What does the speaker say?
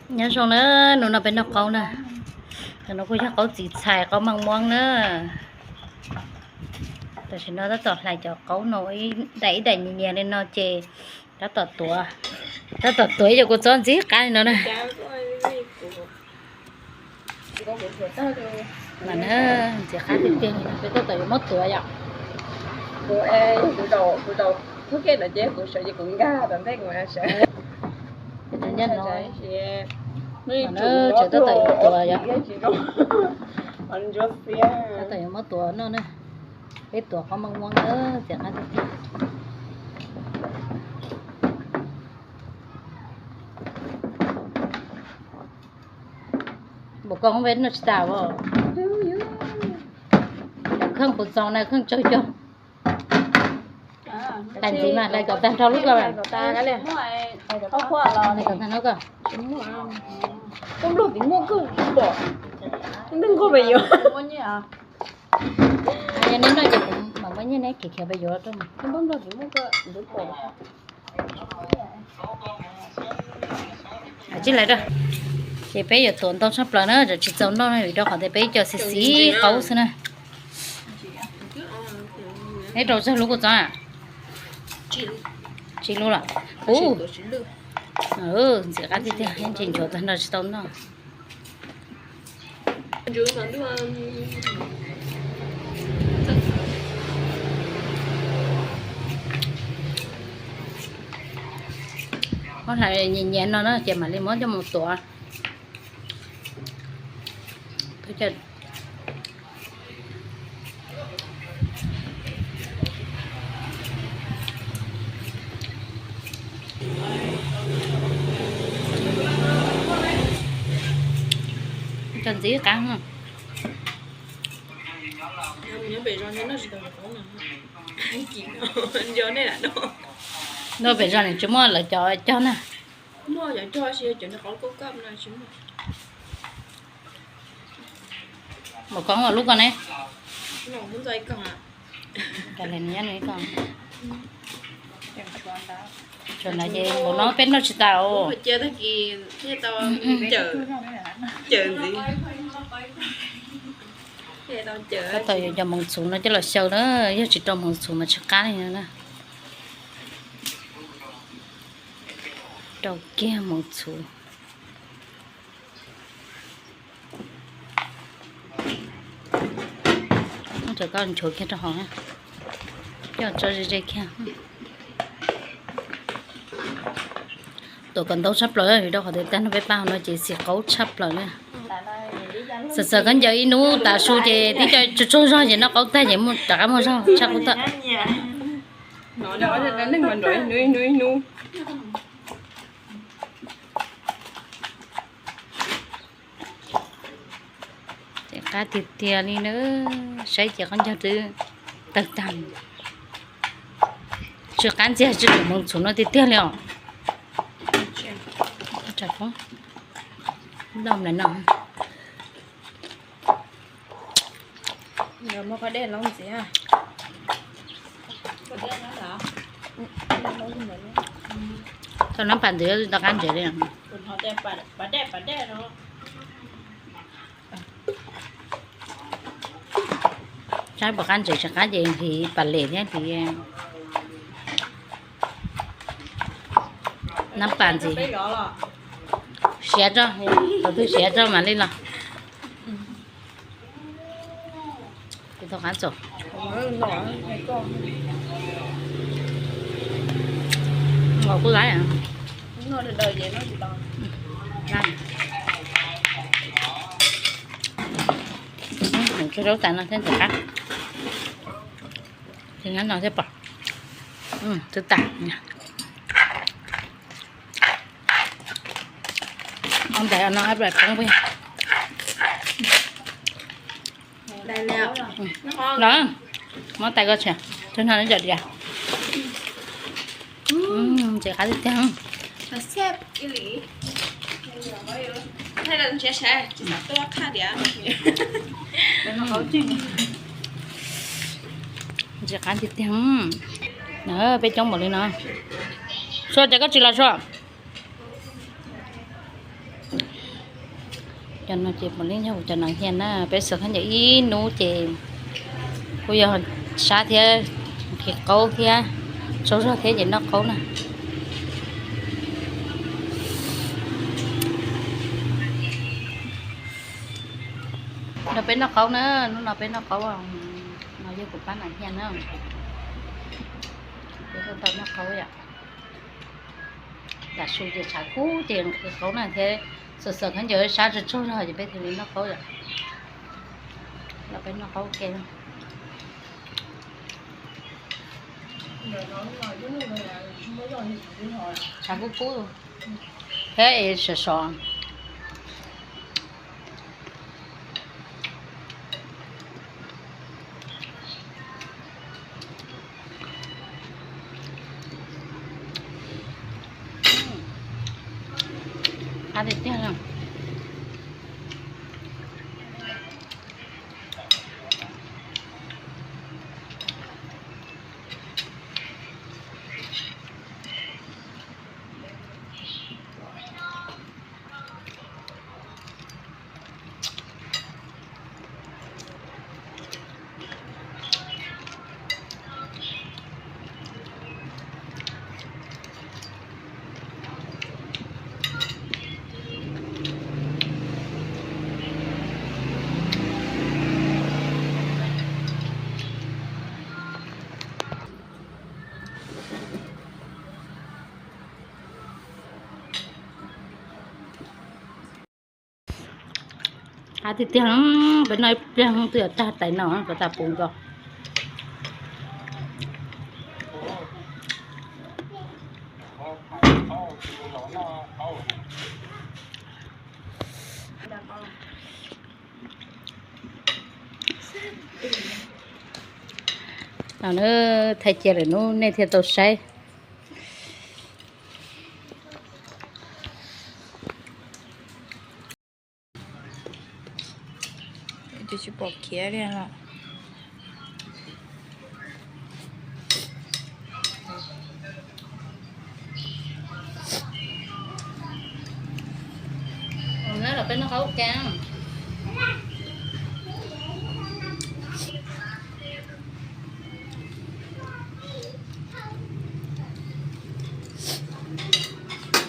Nyob zoo na, hnub no peb noj qaub na. Ntawm no kuj yog qaub txiv txhais qaub meej muab na. Tam sim no tab tom hlais cov qaub no ib daim ib daim nyias nyias li no ces tab tom tuav, tab tom tuav ib co kua txob ntxim qab li no na. Mas na, ntxim qab tiag tiag li no, peb tab tom yuav muab tuav yom. Kuv, kuv zaum, kuv zaum thub kiag no ces kuv sawv ces kuv nkag tom ntej kuv sawv. Tseem tab tom yuav tuav yom. Tab tom yuav muab tuav no na. Peb tuav qaub meej muab na, ntxim qab tiag tiag. Npaum koj peb noj tsis tas os. Kheej puas txaus na, kheej tsawg cog. Hlais ntxiv mas hlais kom tag nrho lub ko. Hlais kom tag nrho ko. Nplooj tim muaj kawg pom. Nplooj nkuaj pes yuav. Yog neb noj ces kuv mam muab nyiaj neb khiav khiav pes yuav rau. Tsis lawm, ces peb yuav tuav ntau tshaj plaws na, tsis txaus noj na, vim rau qhov tias peb ib co xiv xiv qaub xwb na. Neb rau tsawg lub kua txob? Tsib lub los? Ub, ntxim qab tiag tiag, ntsis ntsuav tag nrho tsis tau noj. Muab hlais nyias nyias no na ces mam li muab coj mus tuav. Cog ntxiv qab. Noj pem zos nim tsis muaj lawv cov cog na. Npaum koob lub ko ne. Tshuav ntawd ces npaum no peb noj tsis tas os. Tab tom yuav cov moos txhuv no coj los xyaw na, yog tsis rau moos txhuv mas tsis qab li na. Rau kiag moos txhuv. Rau koj nchuav kiag rau hauv, coj tso ze ze kiag. Tuav kom ntau tshaj plaws vim rau qhov tias tag no peb pab hauv no ces xiv qaub tshaj plaws li. Txawm txawm khaub ncaws ib hnub tav su ces tib co tsaug zog ces noj qaub tag ces rov qab muaj zog tshaj qub tag. Ces qab tiag tiag li na, saib ces qaub ncaug twb tawg tag. Tsw qab ntxiag tsw moos txhuv no tiag tiag li os. Loj no. Tau nab pas ntxiv tau qab ntsev li. Saib puas qab ntsev, tsis qab ces nqhis pas lem thiab nqhis nab pas ntxiv. Siav tso, thaum twg siav tso mam li los. Tau qab txaus. Kuj laib. Tso zaub tas no thiab ntxim qab. Ces nyob no thiab pom. Twb tas. Ob ntais no ab poob peb. Los, muab tais koj tshiab, tus no nws cov diav. Ntxim qab tiag tiag. Ntxim qab tiag tiag. Peb coob npaum li no. Sua, cas koj tsis los Sua? Cov no ces puav leej yog kuv cov nas hias na, peb xaws khaub ncaws ib hnub ces kuj yog sab thiab, nqhis qaub thiab, tsaug zog thiab ces noj qaub na. Nrog peb noj qaub na, hnub no peb noj qaub, no yog kuv pab nas hias na. Peb tau noj qaub yom. Tam su ces tshav kub ces nqhis qaub na thiab, xaws xaws khaub ncaws sab tsaug tsaug zog ces peb thiaj li noj qaub yom. Los peb noj qaub ua ke. Tshav kub kub thiab es sov sov. Qab tiag tiag. Qab tiag tiag, peb noj ib pliag twb yuav tag tais no, kov tas puv nkaus. Thaij cia lawm hnub nej thiaj tau saib. Tsis pom khiav li os. Los peb noj qaub ua ke.